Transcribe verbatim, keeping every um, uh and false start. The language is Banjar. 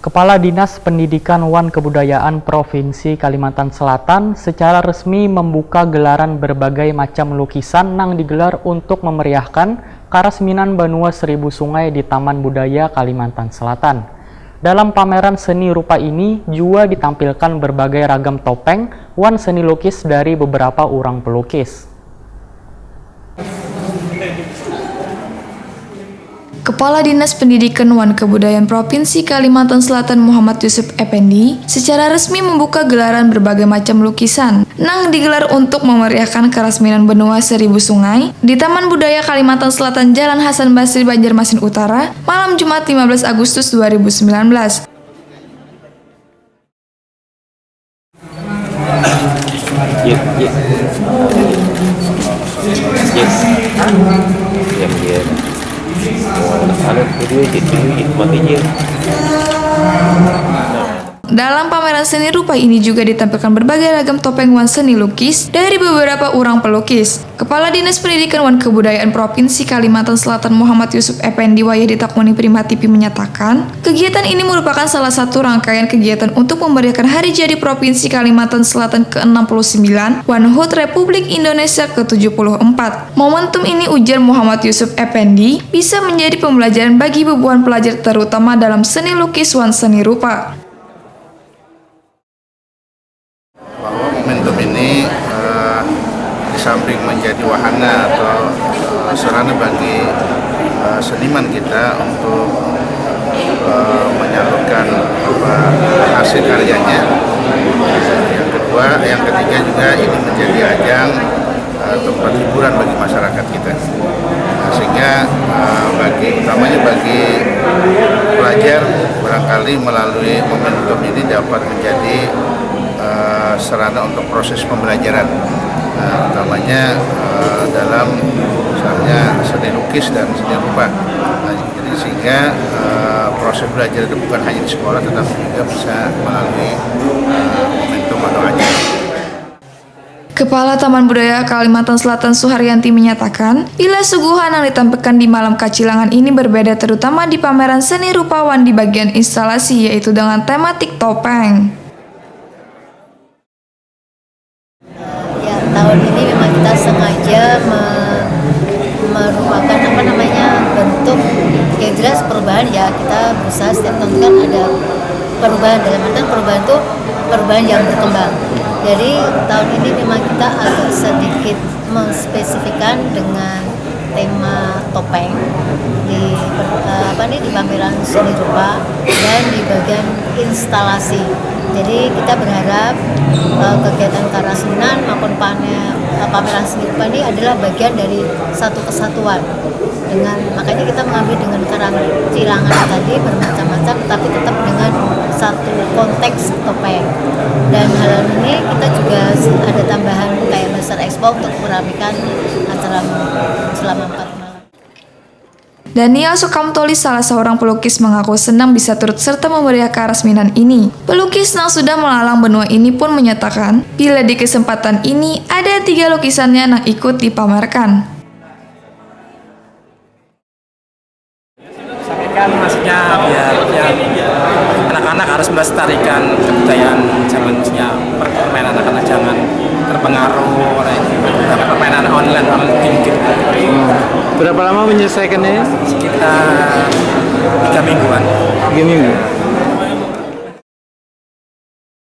Kepala Dinas Pendidikan wan Kebudayaan Provinsi Kalimantan Selatan secara resmi membuka gelaran berbagai macam lukisan nang digelar untuk memeriahkan karasminan Banua Seribu Sungai di Taman Budaya Kalimantan Selatan. Dalam pameran seni rupa ini jua ditampilkan berbagai ragam topeng wan seni lukis dari beberapa urang pelukis. Kepala Dinas Pendidikan wan Kebudayaan Provinsi Kalimantan Selatan Muhammad Yusuf Effendi secara resmi membuka gelaran berbagai macam lukisan nang digelar untuk memeriahkan karasminan Benua Seribu Sungai di Taman Budaya Kalimantan Selatan, Jalan Hasan Basri, Banjarmasin Utara, malam Jumat lima belas Agustus dua ribu sembilan belas. Jit, jit. Jit. Diam, diam. Oh, anu, video jit, video jit, mati jit. Dalam pameran seni rupa ini juga ditampilkan berbagai ragam topeng wan seni lukis dari beberapa urang pelukis. Kepala Dinas Pendidikan wan Kebudayaan Provinsi Kalimantan Selatan Muhammad Yusuf Effendi wayah ditakuni Prima T V menyatakan, kegiatan ini merupakan salah satu rangkaian kegiatan untuk memeriahkan Hari Jadi Provinsi Kalimantan Selatan ke enam puluh sembilan wan hut Republik Indonesia ke tujuh puluh empat. Momentum ini, ujar Muhammad Yusuf Effendi, bisa menjadi pembelajaran bagi bubuhan pelajar, terutama dalam seni lukis wan seni rupa. Bahwa momentum ini, eh, di samping menjadi wahana atau, eh, sarana bagi, eh, seniman kita untuk, eh, menyalurkan apa, hasil karyanya. Yang kedua, yang ketiga juga ini menjadi ajang, eh, tempat hiburan bagi masyarakat kita. Nah, sehingga, eh, bagi, utamanya bagi pelajar, barangkali melalui momentum ini dapat menjadi, eh, sarana untuk proses pembelajaran. Nah, utamanya, eh, dalam misalnya seni lukis dan seni rupa. Nah, jadi sehingga, eh, proses belajar itu bukan hanya di sekolah tetapi juga bisa melalui, eh, momentum atau acara. Kepala Taman Budaya Kalimantan Selatan Suharyanti menyatakan, ilah suguhan yang ditampilkan di malam kacilangan ini berbeda, terutama di pameran seni rupa wan di bagian instalasi, yaitu dengan tematik topeng. Ya, tahun ini memang kita sengaja me- merupakan apa namanya bentuk yang jelas perubahan ya, kita berusaha setiap tahun kan ada perubahan, dalam artian perubahan itu perubahan yang berkembang. Jadi tahun ini memang kita agak sedikit menspesifikan dengan tema topeng di eh, apa nih di pameran seni rupa dan di bagian instalasi. Jadi kita berharap eh, kegiatan karasminan maupun pane- eh, pameran seni rupa ini adalah bagian dari satu kesatuan dengan makanya kita mengambil dengan karang cilangan tadi bermacam-macam tapi tetap dengan satu konteks topeng. Dan hal ini kita juga ada tambahan kayak Basar Expo untuk meramikan acara selama empat malam. Daniel Sukamtoli, salah seorang pelukis, mengaku senang bisa turut serta memeriahkan karasminan ini. Pelukis nang sudah melalang benua ini pun menyatakan, bila di kesempatan ini ada tiga lukisannya nang ikut dipamerkan. Sampaikan maksudnya biar ya, anak-anak harus melestarikan kebudayaan zaman maksudnya permainan anak-anak jangan terpengaruh oleh permainan online online game gitu. Berapa lama menyelesaikannya? Sekitar tiga mingguan. Tiga minggu.